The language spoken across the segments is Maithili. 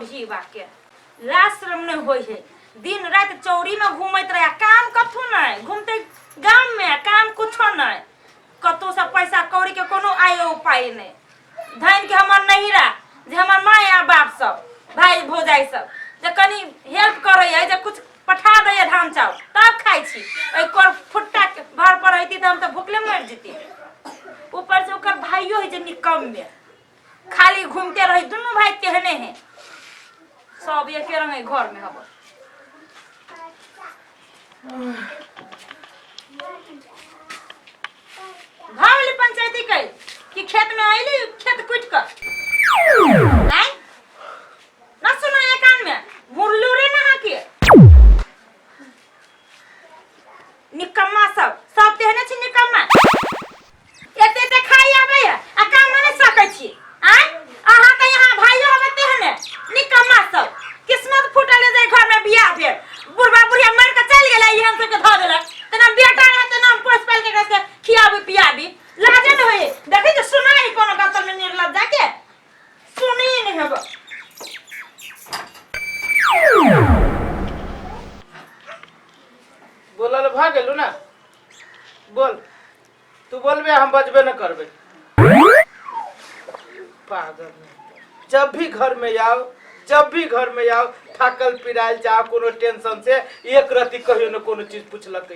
कोढ़ी बाके लाज शरम नहि होइ है, दिन राति चौरी में घूमैत रहे, काम कथू नहि, घूमते गाम में काम कुछो नहि, कतौ से पैसा कौड़ी के कोनो आय उपाय नहि। धन के हमर नहिरा जे हमर माय आ बाप सब भाई भौजाई सब जे कनी हेल्प करैया, जे कुछ पठा दैया धान चाउर तब खाइ छी। एहि कर फुट्टा घर पर रहती तऽ हम तऽ भुखले मरि जेती। ऊपर से ओकर भाइयो है जे निकम्मे, खाली घूमते रही, दुनू भाई तेहने है, सब एके रंग है घर में हब। भऽ गेलै पंचायती कै कि खेत में अयली खेत कुटि कऽ आँय न सुना कान में मुरलू रे नहा के निकम्मा सब सब तेहने छी निकम्मा, एते एते खाइ आबै है आ काम नहि सकै छी आँय। अहाँ तऽ यहाँ भाइयो हवे तेहने निकम्मा सब, किस्मत फूटल जे घर में बियाह भेल, बुढ़बा बुढ़िया मरि कऽ चलि गेलै, ई हम सबके धऽ देलक, तेना बेटा रहै तेना हम पोसि पालि कऽ एकरा खियाबी पियाबी, लाजे नहि होय। देखै जे सुनाई कोनो गतल में निर्लज जाके सुनी नहि हेबो। बोलल भऽ गेलू ना? बोल, तू बोलबे हम बजबे न करबे। पागल, जब भी घर में आओ, जब भी घर में आओ, थाकल पिरायल जाओ कोनो टेंशन से, एक रति कहियो न कोनो चीज पुछलक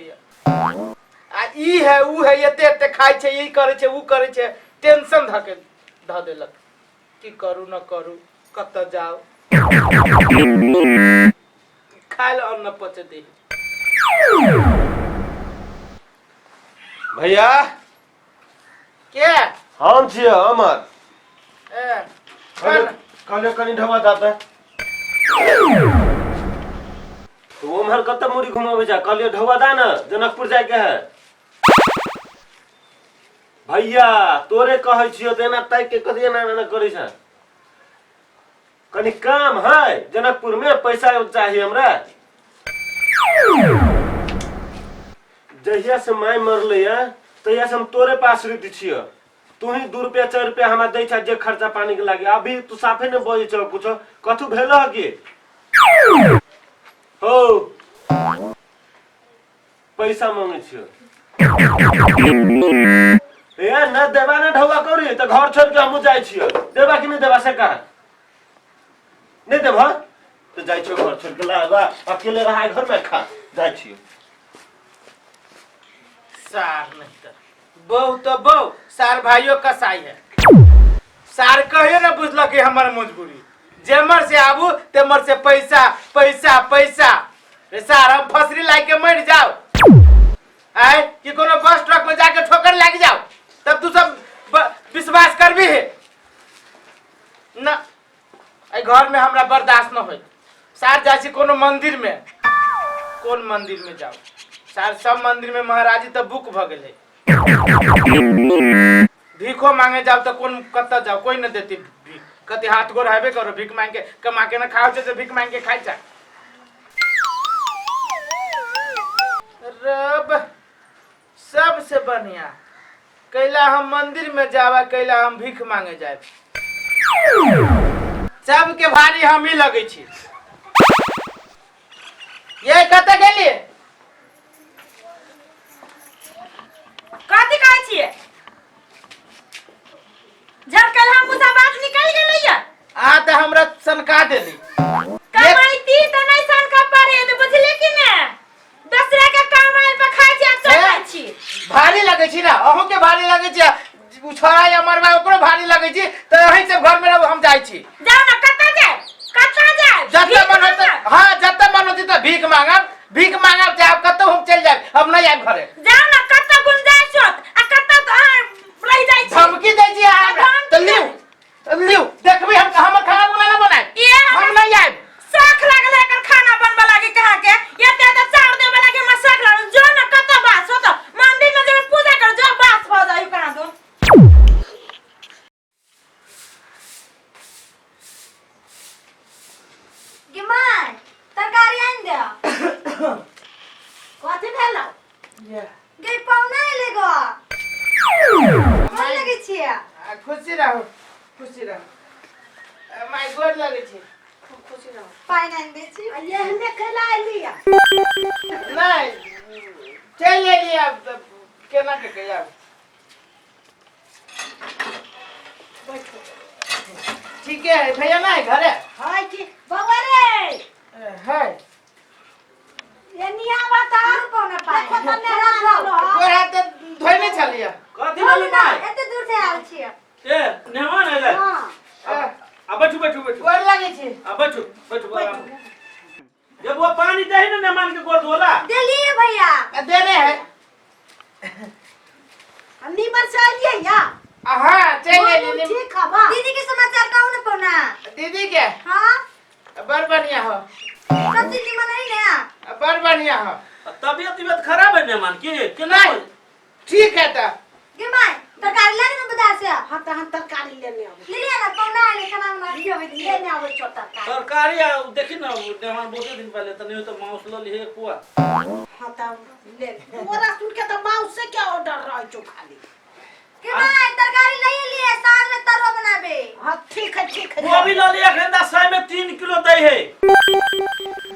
आ ई है ऊ है, एते एते खाइ छै, ई करै छै ऊ करै छै, टेंशन धके धऽ देलक। की करू न करू, कतऽ जाओ, खायल अन्न पचे दे। भैया। के? हम छियै अमर। ए। कहलियै कनि ढबा दाता तो उम्हर कतऽ मुड़ी घुमाबै छै? कहलियै ढौआ दा ने, जनकपुर जायके है। भैया तोरे कहै छियौ तऽ एना ताकि के कथी एना एना करै छै? कनि काम है जनकपुर में, पैसा चाही हमरा। जहिया से माय मरले है तहिया से हम तोरे पास आश्रित छियो, तू ही 2 रुपया 4 रुपया हमरा दै छ जे खर्चा पानी के लागे। अभी तू साफे ने बजै छ कुछो, कथू भेल है की हो? पैसा मांगे छियो ए न देबा न ढौआ करी तऽ घर छोड़ के हमहूँ जाइ छियो। देबा कि नहीं देबा से कहा? नहीं देबा तो जाइ छियो घर छोड़ के, ला ला अकेले रहा घर में खा, जाइ छियो। सार नहीं तो बहु तो बहु, सार भाइयों कसाई है। सार कहियो ना बुझलक कि हमर मजबूरी, जेमर से आबू तेमर से पैसा पैसा पैसा। रे सार, हम फसरी लाग के मर जाओ आय कि कोनो बस ट्रक में जाके ठोकर लाग जाओ तब तू सब विश्वास करबी है ना? एहि घर में हमरा बर्दाश्त न होई। सार जाइ छी कोनो मंदिर में, कोन मंदिर में जाओ सार? सब मंदिर में महाराजी तऽ बुक भऽ गेलै। भीखो मांगे जाओ तऽ कोन कतऽ जाओ, कोई न देती भीख। कति हाथ गोर हेबे करो, भीख मांग के कमा के न खाओ छै से भीख मांग के खाइ छै। रब सबसे बढ़िया कैला हम मंदिर में जावा, कैला हम भीख मांगे जाए, सबके भारी हम ही लगै छी। ये कतऽ गेलियै? कथी कहै छियै? झरकल हम मुसा बात निकल गेलैया। अहाँ तऽ हमरा सनका देली। कमाइती तऽ नहि सनका पड़े तऽ बुझली कि ने, दोसरा के कमाई पर खाइ छी आ चलै छी। भारी लगै छी ने, अहूँ के भारी लगै छी, उ छोड़ा या मरवा ओकरो भारी लगै छी, तऽ अहीं सब घर में रहू, हम जाइ छी। जाउ ने, कतऽ जाय, कतऽ जाय? जतऽ भीख मन होतै। मांगब। हाँ, जतऽ मन होतै तऽ भीख मांगब, भीख मांगब, जायब कतौ हम चलि जायब, हम नहि आयब घरे। जाउ ने, कतऽ गुंजाइश होत आ कतऽ तऽ अहाँ रहि जाइ छी। धमकी दै छी अहाँ हमरा? धमकी तऽ लिउ लिउ, देखबै हम हमर खाना उना ना बनायब। ए, हम नहि आयब। शौख लागल है एकर खाना बनबऽ लागी, कहाँ के एते एते चाउर देबऽ लागी, हमरा शौख लागल। जो ने कतऽ बास होत, मंदिर में जेबै पूजा कर, जो बास भऽ जाइ कहाँ दो। गे माय, तरकारी आनि दे। कथी भेलौ? गे पाहुना एले गो, गोर लगै छियै। आ, खुशी रहू, खुशी रहू। रहो। पानि आनि दै छी। आ एहने कैला एली या? नहीं, चल एलियै आब तऽ केना के कहिया। बैठो। ठीके है भैया, ना है घरे? है कि बउआ रे? है। ये निया बता। पौना पानि। देखो तऽ मेहमान आलो हँ। गोर हाथ तऽ धोइ नहि छलियै। कथी भेलै माय? एते दूर से आयल छियै। ए, मेहमान एलै। हाँ। आ बैठू बैठू बैठू। गोर लागै छी। आ बैठू बैठू आराम। ये बुआ, पानी दही ने मेहमान के गोर धोला। देलियै भैया। आ, देने है। हम नीमन से एलियै या? आ, हाँ, चलि एलियै। ठीक है बा। दीदी के समाचार कहू ने पौना। दीदी के? हाँ। बड़ बढ़िया हो। सब चीज निमन है ने? बड़ बढ़िया हो। तबियत तबियत खराब है मेहमान की केना? नहीं, ठीक है तऽ। गे my, तरकारी लागे ने बाजार से। हाँ, तऽ हम तरकारी लेने आबै। ले लिया ना, पौना आले खाना बना के खियाबै छी। लेने आबै छौ तरकारी। तरकारी आ देखी ना, मेहमान बहुते दिन पहले तऽ नहीं तो मांस ल लिहे पुआ। हाँ, तऽ ले तोरा सुन के तऽ माउस से क्या ऑर्डर रहै छौ खाली। गे my, तरकारी ले लिए, साँझ में तरुआ बनाबे। हाँ, ठीक है, ठीक है। वो भी ल लिया खंदा, 100 में 3 किलो दै है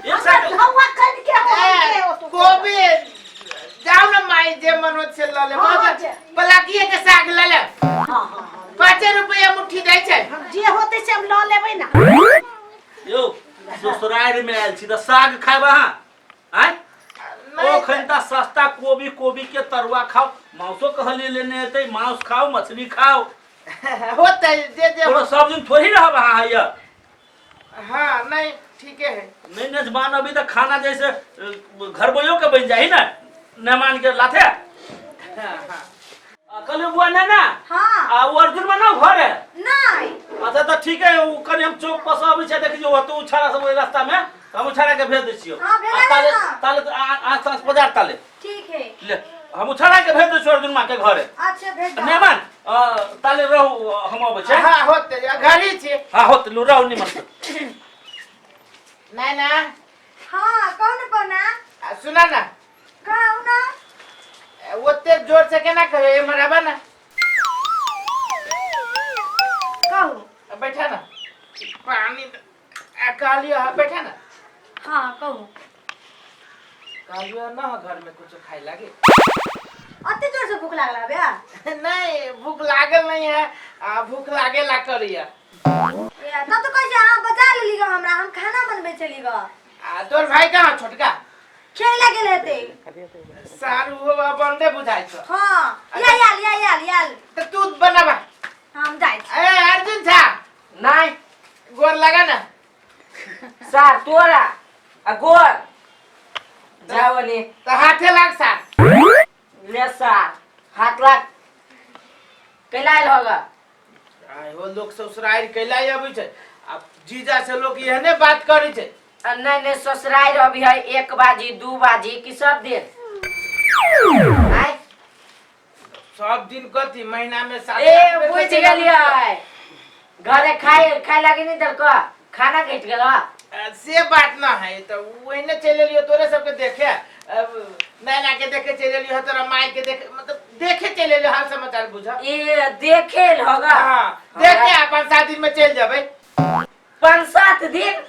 एक साथ। हवा कर के हो ए, के हो तो। कोबी जाओ ना माई, जे मन हो से ल ले। हाँ, जे। पलाकिए के साग ल ले। हाँ हाँ हाँ। 5 रुपया मुट्ठी दै छै। हम जे होते से हम लऽ लेबै ना। यौ, ससुरारि में आयल छी तऽ साग खायब अहाँ? आँय, ओ खनता सस्ता कोबी, कोबी के तरुआ खाओ। मांसो कहलिए लेने एतै, मांस खाओ, मछली खाओ। होतै जे जे। कोनो सब दिन थोड़ी रहब अहाँ हैया। हाँ, नहीं, ठीके है। नहीं मेजबान, अभी तक खाना जैसे घर बोयो के बन जाही ना मेहमान के लाथे। हाँ हाँ। कहलियो बुआ, नहीं ना? हाँ। आ वो अर्जुन में ना घर है? नहीं। अच्छा, तो ठीक है, वो कनी हम चौक पर से अबै छै, देखै छियै ओतऽ उछाड़ा सब ओहि रास्ता में, तऽ हम उछाड़ा के भेज दै छियौ। हाँ, भेजा आ ताले देना। ताले तऽ आ साँझ बाजार ताले। ठीक है। ले, हम उछाड़ा के भेज दै छियौ अर्जुन माँ के घरे। अच्छा, भेज दो। मेहमान ताले रहू, हम अबै छै। हाँ, होतै, घर ही छी। हाँ, होत लू, रहू निमन से। नहीं ना? हाँ, कौन पौना? आ, सुना ना। कहू ना। ओते जोर से केना कहियो, एम्हर आबा ना। कहू। बैठा ना, पानी आ, कहलियो हाँ, बैठा ना। हाँ, कहू। कहलियो ना, घर में कुछ खाए लागे? अते जोर से भूख लागला बे? नहीं, भूख लागल नहीं है, आ भूख लागे ला करिया। ए, तब तो कहै छै अहाँ बजा लेली ग हमरा, हम खाना बनबै छली ग। आ तोर भाई कहाँ, छोटका? खेले गेल हेतै। सार वो बंदे बुझाइ छौ। हाँ, या याल या याल याल। तऽ तू बनाबा। हम जाइ छी। ए अर्जुन झा। नहीं। गोर लगा ना। सार तोरा आ गोर जाओ ने। तऽ हाथे लाग सार। ले सार, हाथ लाग। कैला आयल होगा? आइ हो, लोक ससुरारि कैला अबै छै आ जीजा से लोक एहने बात करै छै। आ नहीं नहीं, ससुराल अभी है 1 बाजी 2 बाजी कि सब दिन? आय? सब दिन कथी, महीना में 7 ए आठ बेर बुझ तऽ चलि गेलियै। आबै। घरे खाए खाए लागी नहीं देलको, खाना घटि गेल। से बात ना है, तऽ ओहिने चलि एलियो तोरे सबके देखे, अब नैना के देखे चलि एलियो, तोरा माय के देखे, मतलब देखे चलि एलियो, हाल समाचार बुझ। ए देखे होगा? हाँ, देखे आ 5-7 दिन में चलि जेबै। 5-7 दिन?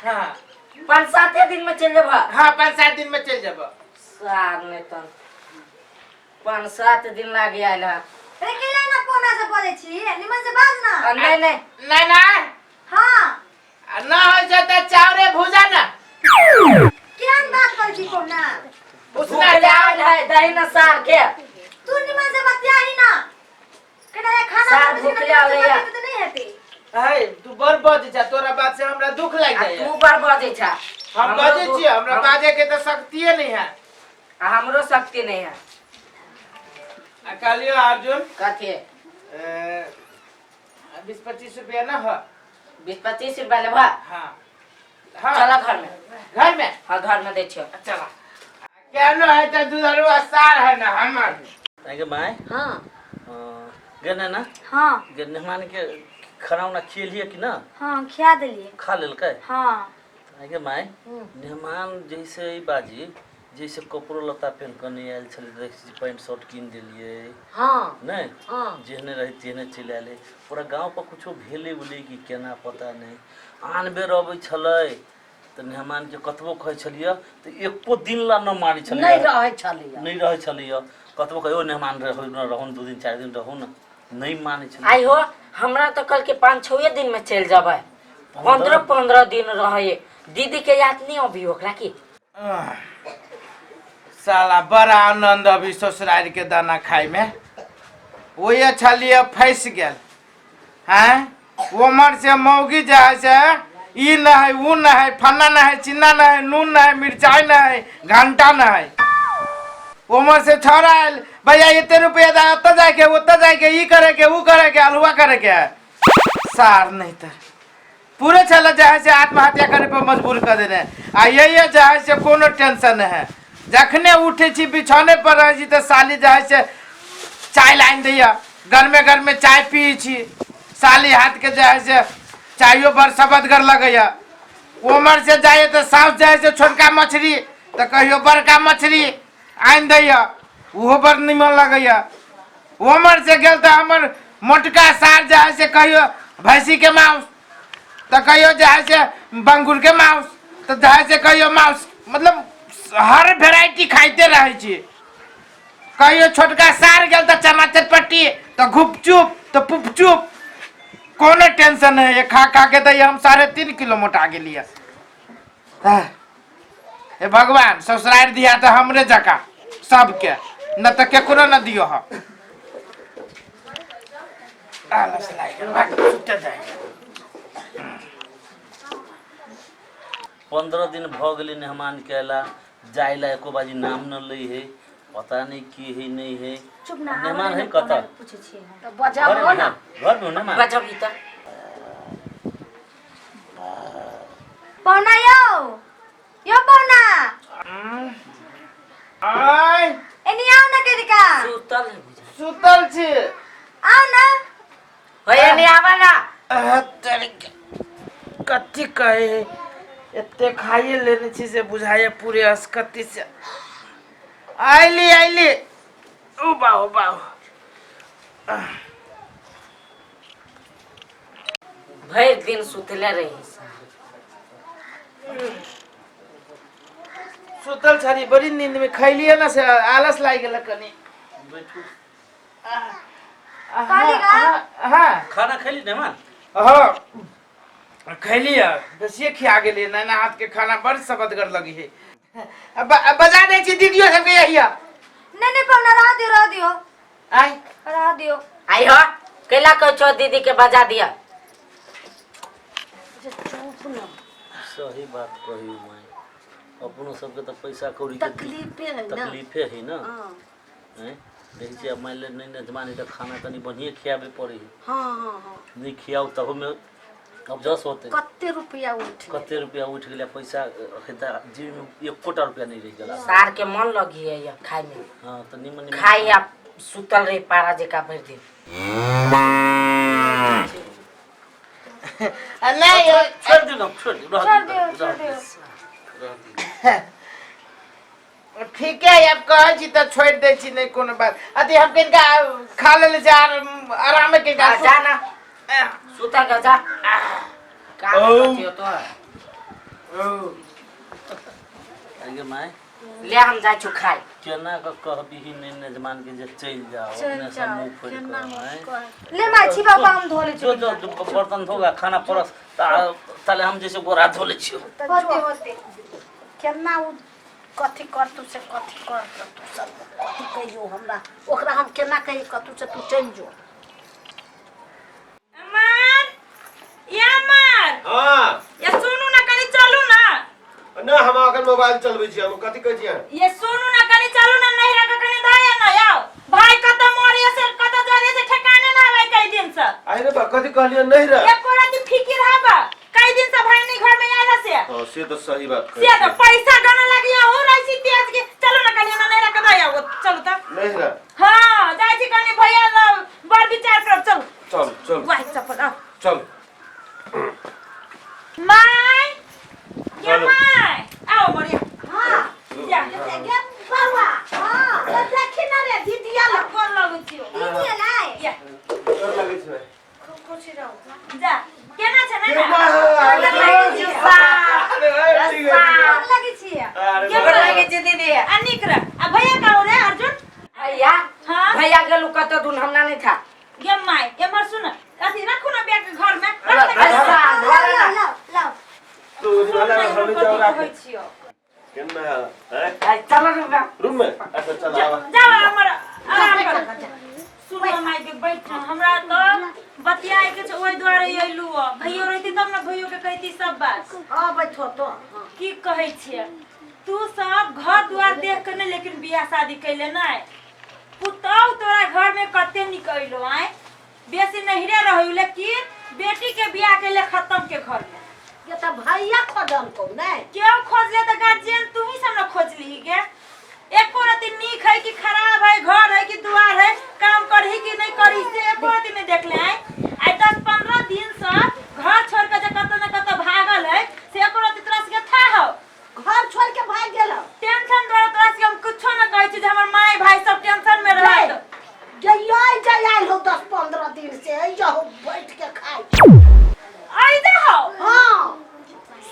हाँ। 5-7 दिन में चलि जेबह? हाँ, 5-7 दिन में चलि जेबह। सार नहीं तन 5-7 दिन लागी आयल है। रे केला ना कोना से बोलै छी, निमन से बाज ना। आ, नहीं नहीं। नैना। हाँ। आ ना होइ छै तऽ चाउरे भुजा ना। केहन बात करै छी कोना? उसना भूख चाउर लागल है, दही ना सार के। तू निमन से बतियाही ना। केना रे खाना सार बनबै छी, भूख निमन से लागल है। बतियाही तऽ नहि हेतै। है, तू बड़ बजै छ, तोरा बात से हमरा दुख लागि आ जाइए। तू बड़ बजै छ। हम हमरो बजै दुख- छियै, हमरा बाजै के तऽ शक्तिए नहीं है। आ हमरो शक्ति नहीं है। आ कहलियो अर्जुन। कथी? 20-25 रुपया ना हो? 20-25 रुपया लेबह? हाँ हाँ। चल घर में। घर में? हाँ, घर में दै छियौ। चला, केहनो है तऽ दुधरुआ सार है ना हमर। आगे my. हाँ। गे नैना। हाँ। गे, मेहमान के खाना उना खिएलियै कि ना? हाँ, खिया देलियै। खा लेलकै? हाँ। आगे my, मेहमान जैसे ई बाजी जैसे कपड़ो लत्ता पहन कऽ नहि आयल छलै, देखै छी पैंट शर्ट कीन देलियै। हाँ। नहि? हाँ। जेहने रहै तेहने चलि आयल है। पूरा गाँव पर कुछो भेलै उलै कि केना पता नहि। आन बेर अबै छलै तऽ मेहमानके कतबो कहै छलियै तऽ एको दिन ला न मानै छलै। नहि रहै छलैया। नहि रहै छलैया। कतबो कहियो मेहमान रहू न, रहू न, 2 दिन 4 दिन रहू न, नहि मानै छलै। आई हो, हमरा तऽ कल के 5-6 दिन में चलि जेबै। 15-15 दिन रहे दीदी के याद नहीं अभी ओकरा की? आह, साला बड़ा आनंद अभी ससुराल के दाना खाय में। वही छलिए फंस गेल हैं। उमर से मौगी जे है से ई न है ऊ न है फन्ना न है चिन्ना न है नून न है मिर्चाई न है घंटा न है। उमर से छोड़ा आयल भैया एते रुपया दा, ओतऽ जाके ओतऽ जाके ई करे के ऊ करे के अलुआ करे के है। सार नहीं तर पूरे छल जे है से आत्महत्या करे पर मजबूर कर देने। आ यही जे है से कोनो टेंशन नहीं है। जखने उठे छी बिछौने पर रहै छी तऽ साली जे है से चाय लानि दैया, गरमे गरमे चाय पियै छी। साली हाथ के जे है से चायो बड़ सबदगर लगैया। उमर से जाइए तऽ साउस जे है से छोटका मछली तऽ कहियो बड़का मछली आनि दैया, ओहो बड़ निमन लगैया। उमर से गेल तऽ हमर मोटका सार जे है से कहियो भैंसी के मांस तऽ कहियो जे है से बंगुर के मांस तऽ जे है से कहियो मांस, मतलब हर वेराइटी खाइते रहै छी। कहियो छोटका सार गेल तऽ चना चटपट्टी तऽ घुपचुप तऽ पुपचुप, कोनो टेंशन नहीं है। खा खा के तऽ हम 3.5 किलो मोटा गेलियै। हे भगवान, ससुरारि दिया तऽ हमरे जकाँ सबके, न तऽ केकरो न दियो। हम आलस लागि गेल, भाग, सुते जाइ। 15 दिन भऽ गेलै मेहमानके अयला जाय ला एको बाजी नाम न लै है, पता नहीं की है नहीं है। चुप ना। मेहमान है कतऽ? पूछै छियै। तऽ बजाबो घरमे ना। है? घरमे हो मेहमान? बजबही तऽ। पहुना यौ, यौ पहुना। आय। एनी आउ ना कनिका। सुतल है बुझा। सुतल छी। आउ ना। हो, एनी आवा ना। अह, तेरी के- कथी कहे है, एते खाइए लेने छी से बुझाइए पूरे असकती से। आइली आइली, ओ बाहो बाहो। भरि दिन सुतले रही। सुतल छली बड़ी नींद में, खैलिए ना से आलस लागि गेल कनी। बैठू। कहली का? हाँ। खाना खैली मेहमान? हाँ, खैलिए, बेसिए खिया गेलिए। नैना हाथ के खाना बड़ सबदगर लगी है। बजा दै छी दीदियो सबके यही। नहीं नहीं पहुना, रह दियो, रह दियो। आय। रह दियो। आई हो, कैला कहै छौ दीदी के बजा दिया? चुप न। सही बात कही माय, अपनो सबके तऽ पैसा कौड़ी के तकलीफे है ना। तकलीफे है ना। हाँ। हैं, देखै छियै, आब मानि ले नहि नजमान है तऽ खाना कनि बढ़िए खियाबे पड़े है। हाँ हाँ हाँ नहि खियाउ तहू में अबजस होते। कते रुपया उठ कते रुपया उठि गेलै पैसा, एखन तऽ जेबमे एकोटा रुपया नहि रहि गेल। सार के मन लगी है या खाय में। हाँ तऽ निमन निमन खाय या सुतल रही पारा जेका भरि दिन। नहीं। छोड़ि दियौ न, छोड़ि दियौ, रह छोड़ दियौ, दियो, छोड़ रह दियो। दियौ। ठीके है, अब कहै छी तऽ छोड़ि दै छी, नहि कोनो बात। अथी हम कनिका खा लेले छी आरामे कनिका। आ, जा ना, सुता के जा। काम कथी हो तोहर? अरे माय। ले, हम जाइ छु खाय। केना कऽ कहबिही नहि नजमान के जे चलि जाओ? चलि अपने से जाओ, मुँह फोड़ि केना कऽ आँय? ले माय, छी बाबा, हम धो ले छी। जो जो जो, बर्तन धोगा, खाना परस, ताले हम जैसे गोरा धो लै छियौ। होते होते। केना उ कथी करतू से कथी करतू, तू सब कथी कहियो हमरा, ओकरा हम केना कही कतू से तू चलि जो। अमर, या अमर। हाँ। या सुनू ना, कनी चलू ना। ना, हम अखन मोबाइल चलबै छी। हम कथी कहै छी अहाँ? ये सुनू ना, कनी चलू ना, नैहरा के कनी धाया ना आओ। भाई कत मरे से कत जरे से ठिकाने ना आवे कई दिन से। आइ रे बा, कथी कहलियै नहीं रे? एको राति फिकिर हबा कई दिन से भाई नहीं घर में आयल से। हाँ, से तऽ सही बात कहै से तो छी। पैसा गना लगी हो रही छी तेज के। चलू ना कनी ना नैहरा के धाया आओ, चलू त। नहीं रे? हां, जाय छी कनी भैया लग बड़ विचार करब, चलू। चल चल। वाह चप्पल आओ। चल। My या। चलू। My आओ मरिया। हाँ। जा। गे बौआ, हाँ तऽ देखी ना रे दीदिया लग। गोर लगै छियौ। दीदी लाय। या। डर लगै छै। खूब खुशी रहू। जा, केना छै? केना है? अरे, अरे, ठीक है, ठीक है। लगे छियै। अरे, के बड़ा- लगे छै दीदी। आ नीक रह। आ भैया कहाँ रे अर्जुन? भैया? हाँ? भैया गेलू कतऽ दून हमरा नहीं था। गे my, एमहर सुन, अथी राखू ना बैग घर में। अरे, रख दे। लाओ लाओ लाओ लाओ। तो सुन वाला ना, हम एमहर जाओ कथी राख। कहै छियौ। केना है? हैं? चलो रूम में। रूम में? अच्छा चल आवा। जाओ हमर आराम कर। सुन माय के बैठ, हमरा तो बतियाए के छै, ओहि दुआरे अयलू हँ। भैयो रहती तब ने भैयो के कहती सब बात। हाँ बैठो तो हाँ। की कहै छियै तू सब घर दुआर देख के नहि, लेकिन बियाह शादी कैले नहि। पुतहु तोरा घर में कते निक अयलो आय, बेसी नहिरे रहू, लेकिन बेटी के बियाह कैले खत्म के घर में। ये तो भैया खोजल को नहीं। क्यों खोजले तो गार्जियन तू ही सब न खोजली गे। एको रति नीक है कि खराब है, घर है कि दुआर है, काम करही कि नहीं करही, से एको रति नहीं देखले है। आइ 10-15 दिन से घर छोड़ के जे कतौ न कतौ भागल है, से एको रति तोरा सबके था हो। घर छोड़ के भाग गेल। टेंशन द्वारा तोरा सबके हम कुछो न कहै छी जे हमर माय भाई सब टेंशन में रहत। जइयो जइ हो 10-15 दिन से अइयो बैठ के खाइ। आइ जा हो। हाँ।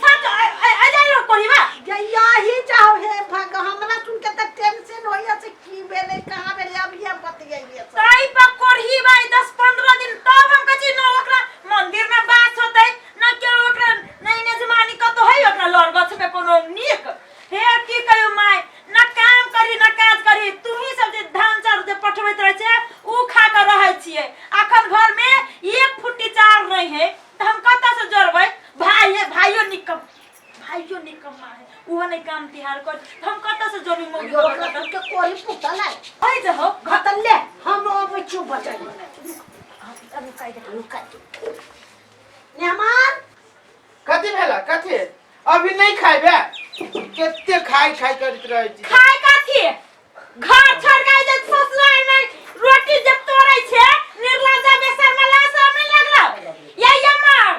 सच आइ जा लो कोरीबा। जइयो ही जाओ हे भग, हमरा सुन के त टेंशन होइया से की भेलै कहाँ भेलै, अब ये बतियाइए सब। ताई पर कोरही बाई 10-15 दिन तब हम कची न ओकरा मंदिर में बास होतै न केओ ओकरा नहीं नेजमानी कतो है ओकरा लड़ गछ में कोनो नीक। हे की कहियो my, न काम करी न काज करी, तू ही सब जे धान चाउर जे पठबैत रहै छै उ खा के रहै छियै। अखन घर में एक फुट्टी चाउर नहीं है त हम कतऽ से जोड़बै? भाई है, भाइयो निकम, भाइयो निकम्मा है, उहो नहीं काम तिहार कर, त हम कतऽ से जोड़बी मौगी? यो ओकरा सुन के कोरी पुतल है। अइ जे हो। घतल ले हम अबै छियौ बचै। रुकाइ दे, रुकाइ दे। मेहमान कथी भेला? कथी अभी नहीं खाइबे? कते खाइ खाइ करैत रहै छी। खाय कथी? घर छोड़ के जे ससुराल में रोटी जब तोड़ै छै, निर्लज्जा बेशर्मा लाज शरम नहीं लगलो? ये ये मार,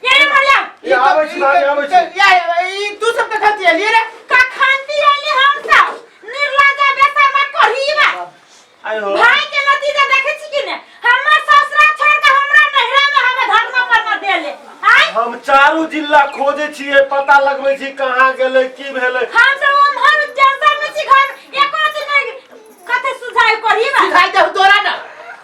ये ये मार या। ये आबै छी भाभी, आबै छी। या ई तू सब कखन एलियै रे? कखन एली हम सब? निर्लज्जा बेशर्मा कहीबा। आइ हो। भाई के नतीजा देखे छी कि ने? हमर ससुरा छोड़ के हमरा नहिरा में हमें धर्म पर न देले। आय हम चारू जिला खोजे छियै, पता लगबै छी कहाँ गेलै की भेलै। हम सब उम्हर टेंशन में छी, घर एको दिन नहीं कथे सुझाव करीबा। सुझाइ देहु तोरा न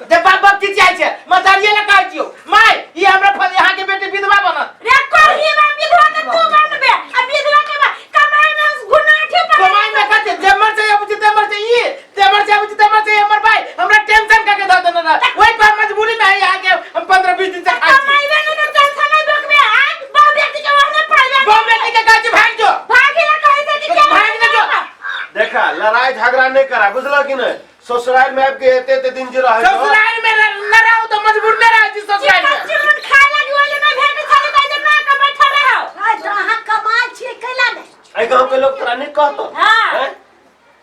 जे बाप बाप चिचियाइ छै, मतारिये लए कहै छियौ my, ई हमरा यहाँ के बेटी विधवा बनत। रे करीबा विधवा के तू बनबे, आ विधवा के कमाई में गुनाठी पर कमाई में कते जेमर से आबै छै तेमर से ई, तेमर से आबै छै तेमर से हमर भाई हमरा टेंशन का के द देने रह, ओहि पर मजबूरी में है यहाँ के हम 15-20 दिन से खाइ छी। कमाईबे नहीं तो टेंशन नहीं बकबे आ बहु बेटी के ओहने पाइबे। बहु बेटी के कहै छी भागि जो। भागी ला कहै छै कि के भागि न जो। देखा लड़ाई झगड़ा नहीं करा, बुझल कि नहीं? ससुराल में आबि के एते एते दिन जे रहै छौ। ससुराल में न रहू तो मजबूर न रहै छी ससुराल चिकन में। चिकन खाय लागी ओले नहीं भेट छले त जे ना के बैठल रहो। आइ तऽ अहाँ कमाइ छियै कैला नहि? एहि गांव के लोग तोरा नहीं कहतो? हाँ। हैं?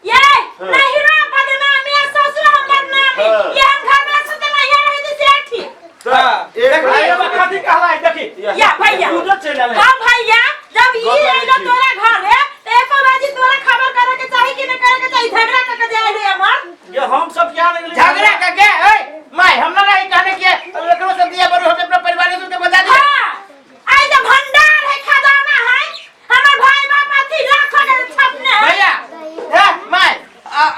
ये हाँ। नहिरा बदनामी आ ससुर हम बदनामी। हाँ। ये हम घर में सुते नहीं रहे थे सेठी। तो हाँ। एक देखी, भाई भैया कथी कहला देखी। या भैया। तू चलि एलै। हाँ भैया, जब गोर ई लागै अइलो छी। तोरा घर है त एको बाजी तोरा खबर करे के चाही कि नहीं करे के चाही? झगड़ा क के जाय रे हमर। ये हम सब क्या नहीं झगड़ा का के ए my, हम ना नहीं कहने के एकरो से दिया बरू हम अपना परिवार के बता दिए। हाँ, आई जे भंडार है, खजाना है, हमर भाई बाप अथी लाख के छपने है। भैया हे my,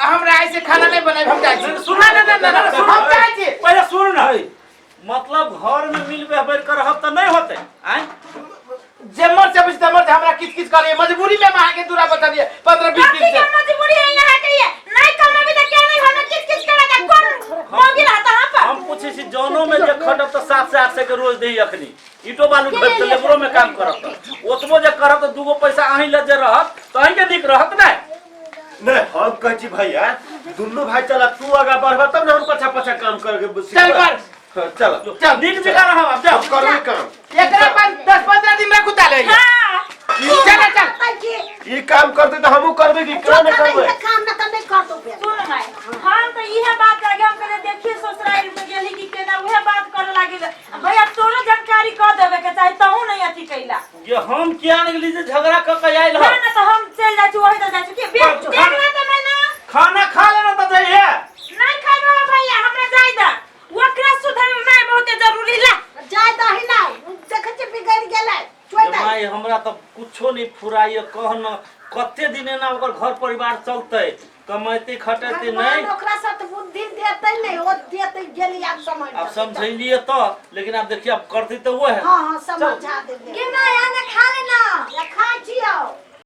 हमरा ऐसे खाना नहीं बनाई, हम जाइ छी। सुन ना ना ना ना, हम जाइ छी। पहिले सुन न है, मतलब घर में मिल बेहबर कर रहब त नहीं होते आय। जेमर से बुझ तेमर से हमरा किच किच करिए, मजबूरी में हम अहाँ के दूरा बता दिए 15-20 कथी दिन के से। मजबूरी है यहाँ के? ये नहीं कमाबी त के नहीं हमें किच किच करे त कौन मौगी रहता यहाँ पर? हम पूछे छी जौनो में जे खटब त 7 से 8 सौ के रोज देही, अखनी ईटो बालू ढोब त लेबरो में काम करब त ओतबो जे करब त दूगो पैसा अहीं लग जे रहत त अहीं के नीक रहत नै। नहीं हम कहै छी भैया दुनू भाई चला, तू आगा बढ़बा तब ने हम पछा पछा काम करके चल कर। हाँ, चल चल। नीक जगह रहब आब जाओ। करबे काम। एकरा पर 10-15 दिन रखू ताले। हाँ। चल चल। ई काम करते त हमहू करबे कि जो काम करबै करबे? काम न तऽ नहि करतौ फेर। सुन माय, हम तो इहे बात लागे हम कहले देखिए ससुराल में गेली कि केना उहे बात करे लागिल। भैया तोरो जानकारी क देबे के चाही, तहु नहीं अथी कैला। ये हम किया नहीं गेली जे झगड़ा क के आइल ना ह? ना तो हम चल जाइ छी, वही तो जाइ छी कि देखना त नहीं ना। खाना खा लेना त जइहे। नहीं खाइबो भैया, हमरा जाय दा, ओकरा सुधरना बहुत जरूरी ला। जाय दही ना, देखै छियै बिगड़ि देतै। माय हमरा तऽ कुछो नहीं फुराइए, कह न कते दिन एना ओकर घर परिवार चलतै, कमेतै खटेतै भगवान नहीं। ओकरा सतबुद्धि देतै नहीं, ओ देतै गेली आब समझ। आब समझेलिए तऽ, लेकिन आब देखिए, आब करतै तऽ वो है। हाँ हाँ, समझा देबै। गे माय, आना खा लेना। खाइ छियौ।